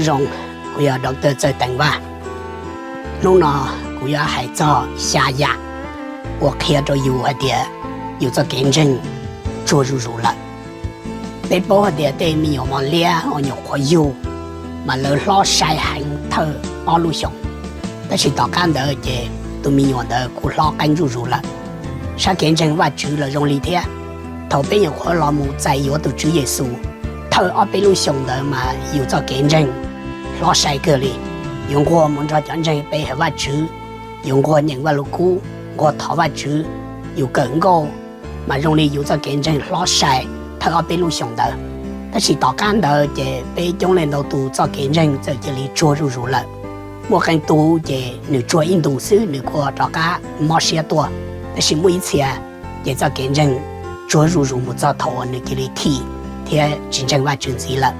Zoo, kuv yog Doctor Txawj Teev Vaj. Hnub no kuv yuav hais txog xya yam uas qhia rau yus hais tias yus txoj kev ntseeg tsuag zuj zus lawm. Peb paub hais tias tej me nyuam mos liab uas nyuam qhuav yug mas lawv hlob sai heev thawj ob lub xyoos, tab sis tom qab ntawd ces tus me nyuam ntawd kuj hlob qeeb zuj zus lawm. Sab kev ntseeg Vajtswv los zoo li thiab. Thaum peb nyuam qhuav los mus txais yuav tus Tswv Yexus, thawj ob peb lub xyoos ntawd mas yus txoj kev ntseeg hlob sai kawg li. Yus nquag mus nrog cov ntseeg pe hawm Vajtswv, yus nquag nyeem Vajluskub, nquag thov Vajtswv, yus kawm nkauj, mas zoo li yus txoj kev ntseeg hlob sai thawj ob peb lub xyoos ntawd. Tab sis tom qab ntawd ces peb coob leej ntau tus txoj kev ntseeg txawm cia li tsuag zuj zus lawm. Muaj qee tus ces nws tsuag ib ntus xwb nws kuj rov qab mob siab tuaj, tab sis muaj ib txhia ces txoj kev ntseeg tsuag zuj zus mus txog thaum uas nws cia li thim thiab tsis ntseeg Vajtswv ntxiv lawm.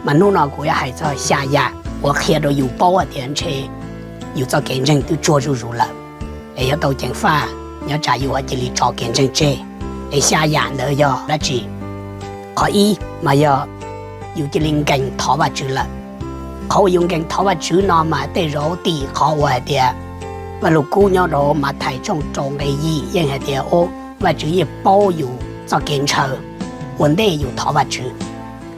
Mas hnub no kuv yuav hais txog xya yam uas qhia rau yus paub hais tias ntshe yus txoj kev ntseeg twb tsuag zuj zus lawm, es yuav tau ceev faj nyob tsam yus cia li tso kev ntseeg tseg. Es xya yam ntawd yog dab tsi? Qhov ib mas yog yus cia li nkees thov Vajtswv lawm. Qhov uas yus nkees thov Vajtswv no mas tej zaum tim qhov uas hais tias Vajluskub nyob rau Mathais tshooj rau nqe yim yeej hais tias, o, Vajtswv yeej paub yus txoj kev ntshaw ua ntej yus thov Vajtswv.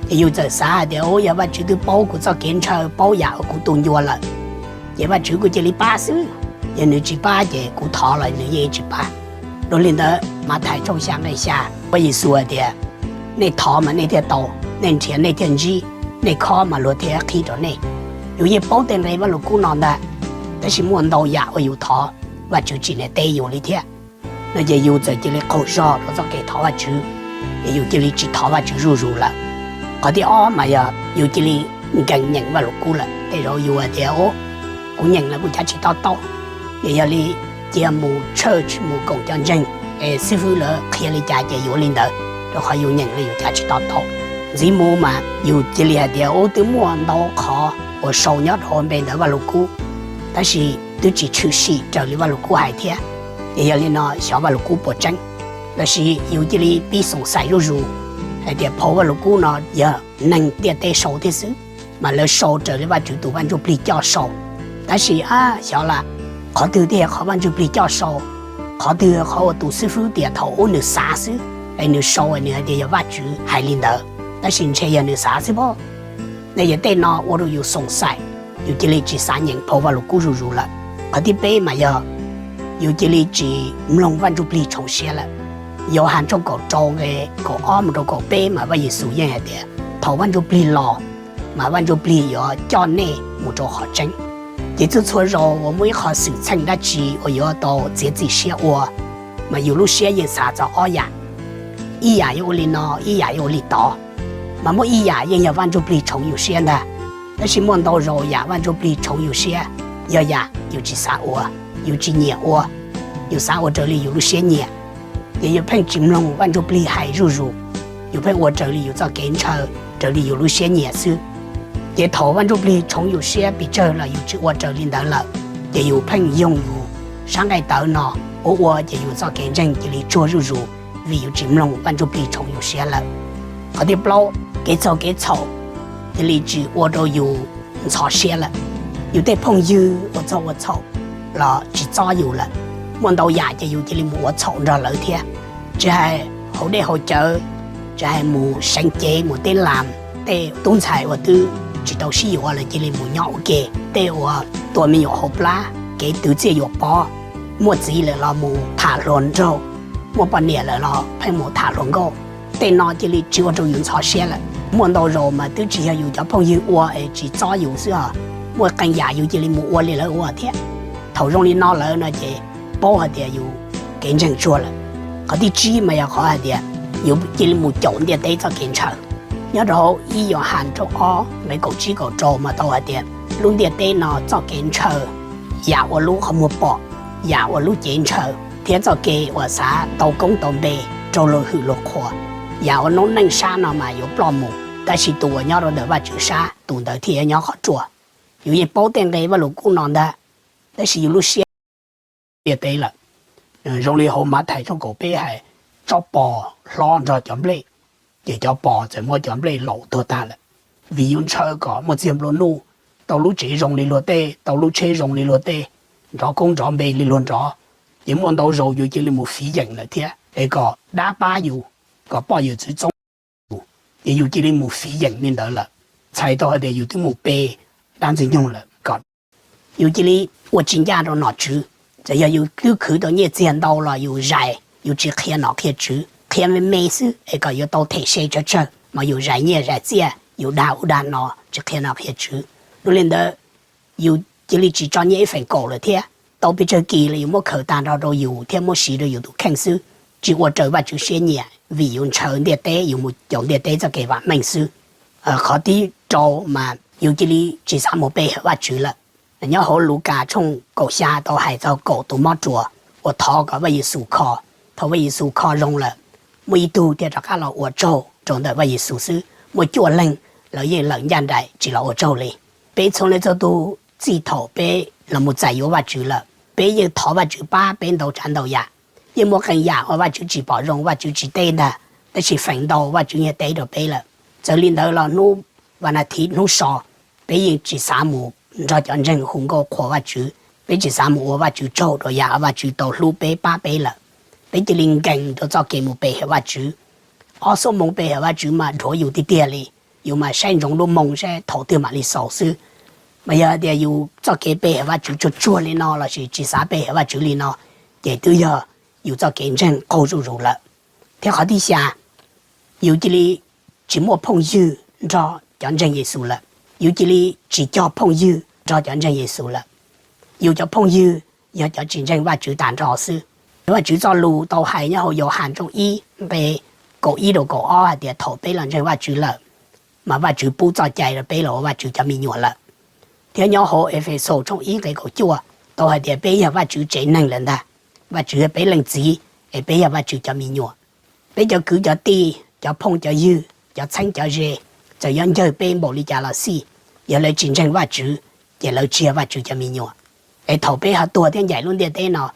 Ces yus txawm xav hais tias, o, yog Vajtswv twb paub kuv txoj kev ntshaw, paub yam uas kuv tu ncua lawm, ces Vajtswv kuj cia li pab xwb. Yog nws tsis pab ces kuv thov los nws yeej tsis pab. Dua li ntawd Mathais tshooj xya nqe xya, Vaj Yexus hais tias, nej thov mas nej thiaj tau, nej nrhiav nej thiaj ntsib, nej khob mas luag thiaj qhib rau nej. Yus yeej paub tej nqe Vajluskub no ntag, tab sis muaj ntau yam uas yus thov Vajtswv tsis nias teb yus li thiab. No ces yus txawm cia li qaug zog rau txoj kev thov Vajtswv, es yus cia li tsis thov Vajtswv zuj zus lawm. Qhov thib ob mas yog yus cia li nkees nyeem Vajluskub lawm. Tej zaum yus hais tias, o, kuv nyeem lawm kuv cav tsis to taub, es yog li cia mus church mus koom cov ntseeg, es xib fwb lawv qhia li cas ces yuav li ntawd, rau qhov yus nyeem los yus cav tsis to taub. Ntxiv mus mas yus cia li hais tias, o, twb muaj ntau qhov uas sau nyob rau hauv npe ntawm Vajluskub, tab sis twb tsis tshwm sim raws li Vajluskub hais thiab, ces yog li no xyov Vajluskub puas tseeb. Lossis yus cia li pib xoom xaim zuj zus hais tias phau Vajluskub no yog neeg ntiaj teb sau thiab xwb, mas lawv sau raws li Vajtswv tus Vaj Ntsuj Plig coj sau. Tab sis ab xyov las, qhov twg thiaj yog qhov Vaj Ntsuj Plig coj sau, qhov twg qhov uas tus xib fwb tias thaum ub nws xav xwb, es nws sau es nws hais tias yog Vajtswv hais li ntawd, tab sis ntshe yog nws xav xwb pob. Ne yog tej no ua rau yus xoom xaim, yus cia li tsis xav nyeem phau Vajluskub zuj zus lawm. Qhov thib peb mas yog yus cia li tsis mloog Vaj Ntsuj Plig tshoov siab lawm. Yauhas tshooj kaum rau nqe kaum ob mus rau kaum peb mas Vaj Yexus yeej hais tias thaum Vaj Ntsuj Plig los, mas Vaj Ntsuj Plig yuav coj nej mus rau qhov tseeb. Ces txhua txhua zaus uas muaj ib qho xwm txheej dab tsi uas yuav tau txiav txim siab ua, mas yus lub siab yeej xav txog ob yam. Ib yam yuav ua li no, ib yam yuav ua li tod. Mas muaj ib yam yeej yog Vaj Ntsuj Plig tshoov yus siab ntag, tab sis muaj ntau zaus yam Vaj Ntsuj Plig tshoov yus siab yog yam yus tsis xav ua, yus tsis nyiam ua, yus xav ua raws li yus lub siab nyiam. Ces yus pheej tsis mloog Vaj Ntsuj Plig hais zuj zus, yus pheej ua raws li yus txoj kev ntshaw, raws li yus lub siab nyiam xwb. Ces thaum Vaj Ntsuj Plig tshoov yus siab pes tsawg los yus tsis ua raws li ntawd lawm, ces yus pheej yoog yus sab nqaij tawv no, ua ua ces yus txoj kev ntseeg cia li tsuag zuj zus, vim yus tsis mloog Vaj Ntsuj Plig tshoov yus siab lawm. Qhov thib plaub, kev txaug kev txhaum cia li tsis ua rau yus ntxhov siab lawm. Yus tej phooj ywg ua txaug ua txhaum los tsis txob yus lawm. Muaj ntau yam ces yus cia li mus ua txhaum nrog lawv thiab, tsis hais hauv dej hauv cawv, tsis hais mus seev cev mus teb las, tej tub ntxhais uas twb tsis tau sib yuav lawm cia li mus nyob ua ke, tej uas tua me nyuam hauv plab, kev twv txiaj yuam pov, muaj txiv lawm los mus tham hluas nraug, muaj poj niam lawm los pheej mus tham hluas nkauj. Tej no cia li tsis ua rau yus ntxhov siab lawm. Muaj ntau zaus mas twb tsis yog yus cov phooj ywg ua es tsis txob yus xwb os, muaj qee yam yus cia li mus ua li lawv ua thiab. Thaum zoo li no lawm no ces paub hais tias yus kev ntseeg tsuag lawm. Qhov thib tsib mas yog qhov hais tias yus cia li mus caum ntiaj teb txoj kev ntshaw. Nyob rau hauv ib Yauhas tshooj ob nqe kaum tsib kaum rau mas tau hais tias lub ntiaj teb no txoj kev ntshaw, yam ua lub qhov muag pom, yam ua lub cev ntshaw, thiab txoj kev uas xav tau koob tau npe, raug luag hwm luag qhuas, yam ua noob neej sab no mas yuav ploj mus, tab sis tus uas nyob rau ntawm Vajtswv sab tus ntawd thiaj yuav nyob qhov ruaj. Yus yeej paub tej nqe Vajluskub no ntag, tab sis yus lub siab ntiaj teb lawm. Zoo li hauv Mathais tshooj kaum peb hais, tsob pos hlob nrog cov nplej, ces cov pos txawm muab cov nplej laum tuag tag lawm. vim yus ntshaw kom muaj txiag nplua nuj, tau lub tsev zoo li luag tej, tau lub tsheb zoo li luag tej, nrov koob nrov npe li luag nrov, ces muaj ntau zaus yus cia li mus fiv yeem lawm thiab es kom dab pab yus, kom poj yawm txwv txoob yus, ces yus cia li mus fiv yeem li ntawd lawm, txhais tau hais tias yus twb mus pe dab ntxwg nyoog lawm kom yus cia li ua tsis ncaj rau nom tswv. Txawm yog yus twb khwv tau nyiaj txiag ntau los yus zais, yus tsis qhia nom qhia tswv, qhia me me xwb es kom yuav tau them se tsawg tsawg mas yus zais nyiaj zais txiaj, yus dag ub dag no, tsis qhia nom qhia tswv. Dua li ntawd, yus cia li tsis tso nyiaj ib feem kaum lawm thiab. Tau pes tsawg kis los yus muab khaws tag nrho rau yus thiab muab siv rau yus tus kheej xwb, tsis ua raws Vajtswv siab nyiam vim yus ntshaw ntiaj teb, yus mus caum ntiaj teb txoj kev vam meej xwb. Qhov thib rau mas yus cia li tsis xav mus pe hawm Vajtswv lawm. Nyob hauv Lukas tshooj kaum xya tau hais txog kaum tus mob ruas uas thov kom Vaj Yexus kho. Thaum Vaj Yexus kho zoo lawm, muaj ib tug thiaj rov qab los ua tsaug rau ntawm Vaj Yexus xwb, muaj cuaj leeg lawv yeej lawm ncaj nraim tsis los ua tsaug li. Peb txhua leej txhua tus txij thaum peb los mus txais yuav Vajtswv lawm, peb yeej thov Vajtswv pab peb ntau tsav ntau yam. Yeej muaj qee yam uas Vajtswv tsis pom zoo, Vajtswv tsis teb ntag, tab sis feem ntau Vajtswv yeej teb rau peb lawm. Txawm li ntawd los hnub vas nas thiv hnub so, peb yeej tsis xav mus nrog cov ntseeg hu nkauj qhuas Vajtswv, peb tsis xav mus ua Vajtswv tsaug rau yam Vajtswv tau hlub peb pab peb lawm. Peb cia li nkees rau txoj kev mus pe hawm Vajtswv. Ob xuab moos pe hawm Vajtswv mas dhuav yus tiag tiag li, yus mas saib ntsoov lub moo saib thaum twg mam li xaus xwb. Mas yog tias yus txoj kev pe hawm Vajtswv tsuag tsuag li no lossis tsis xav pe hawm Vajtswv li no, ces twb yog yus txoj kev ntseeg qaug zuj zus lawm. Thiab qhov thib xya, yus cia li tsis muaj phooj ywg nrog cov ntseeg Yexus lawm. Yus cia li tsis cog phooj ywg nrog cov ntseeg Yexus lawm. Yus cov phooj ywg yog cov tsis ntseeg Vajtswv tag nrho xwb. Vajtswv txoj lus tau hais nyob hauv Yauhas tshooj ib nqe kaum ib rau kaum ob hais tias thaum peb los ntseeg Vajtswv lawm, mas Vajtswv pub txoj cai rau peb los ua Vajtswv cov me nyuam lawm. Thiab nyob hauv Efexus tshooj ib nqe kaum cuaj tau hais tias peb yog Vajtswv tsev neeg lawm ntag. Vajtswv yog peb leej txiv, es peb yog Vajtswv cov me nyuam. Peb cov kwv cov tij, cov phooj cov ywg, cov txheeb cov ze, txawm yuav ncawg peb npaum li cas los xij, yog lawv tsis ntseeg Vajtswv, ces lawv tsis yog Vajtswv cov me nyuam. Es thaum peb ho tuag thiab ncaim lub ntiaj teb no,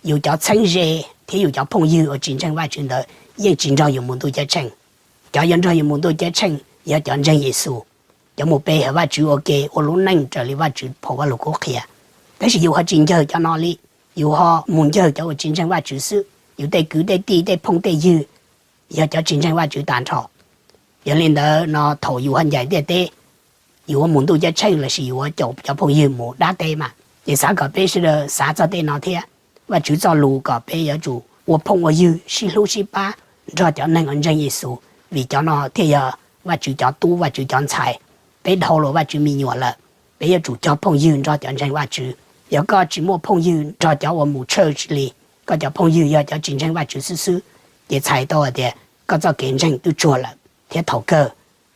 yus cov txheeb ze thiab yus cov phooj ywg uas tsis ntseeg Vajtswv ntawd yeej tsis nrog yus mus ntuj ceeb tsheej. Cov yuav nrog yus mus ntuj ceeb tsheej yog cov ntseeg Yexus, cov mus pe hawm Vajtswv ua ke, ua lub neej raws li Vajtswv phau Vajluskub qhia. Tab sis yus ho tsis ncawg cov no li, yus ho mus ncawg cov uas tsis ntseeg Vajtswv xwb. Yus tej kwv tej tij, tej phooj tej ywg yog cov tsis ntseeg Vajtswv tag nrho. Yog li ntawd no thaum yus ho ncaim ntiaj teb, yus ua mus ntuj ceeb tsheej lossis yus ua caum cov phooj ywg mus dab teb mas, ces xav kom peb sawv daws xav txog tej no thiab. Vajtswv txoj lus kom peb yuav tsum ua phooj ua ywg, sib hlub sib pab nrog cov neeg uas ntseeg Yexus, vim cov no thiaj yog Vajtswv cov tub, Vajtswv cov ntxhais. Peb dhau los Vajtswv me nyuam lawm, peb yuav tsum cog phooj ywg nrog cov ntseeg Vajtswv. Yog koj tsis muaj phooj ywg nrog cov uas mus church li, koj cov phooj ywg yog cov tsis ntseeg Vajtswv xwb xwb, ces txhais tau hais tias koj txoj kev ntseeg twb tsuag lawm, thiab thaum kawg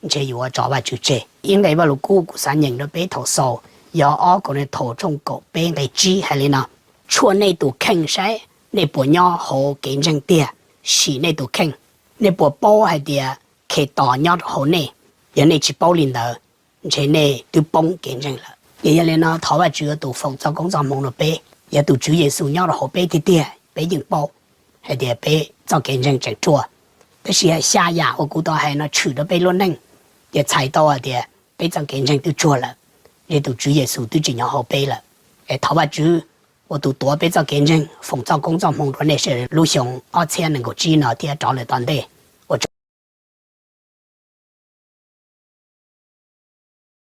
ntshe yuav tso Vajtswv tseg. Ib nqe Vajluskub kuv xav nyeem rau peb thaum xaus yog ob Kauleethaus tshooj kaum peb nqe tsib hais li no: Tshuaj nej tus kheej saib nej puas nyob hauv kev ntseeg tiag, sim nej tus kheej, nej puas paub hais tias Khetos nyob rau hauv nej. Yog nej tsis paub li ntawd, ntshe nej twb poob kev ntseeg lawm. Ces yog li no thov Vajtswv ua tus foom txoj koob txoj hmoov rau peb. Yog tus Tswv Yexus nyob rau hauv peb tiag tiag, peb yeej paub hais tias peb txoj kev ntseeg tseem ruaj. Tab sis xya yam uas kuv tau hais no tshwm rau peb lub neej, ces txhais tau hais tias peb txoj kev ntseeg twb tsuag lawm, es tus Tswv Yexus twb tsis nyob hauv peb lawm. Es thov Vajtswv ua tus tuav peb txoj kev ntseeg, foom txoj koob txoj hmoov rau nej sawv daws lub xyoo ob txhiab nees nkaum tsib no thiab rov lawm tom ntej.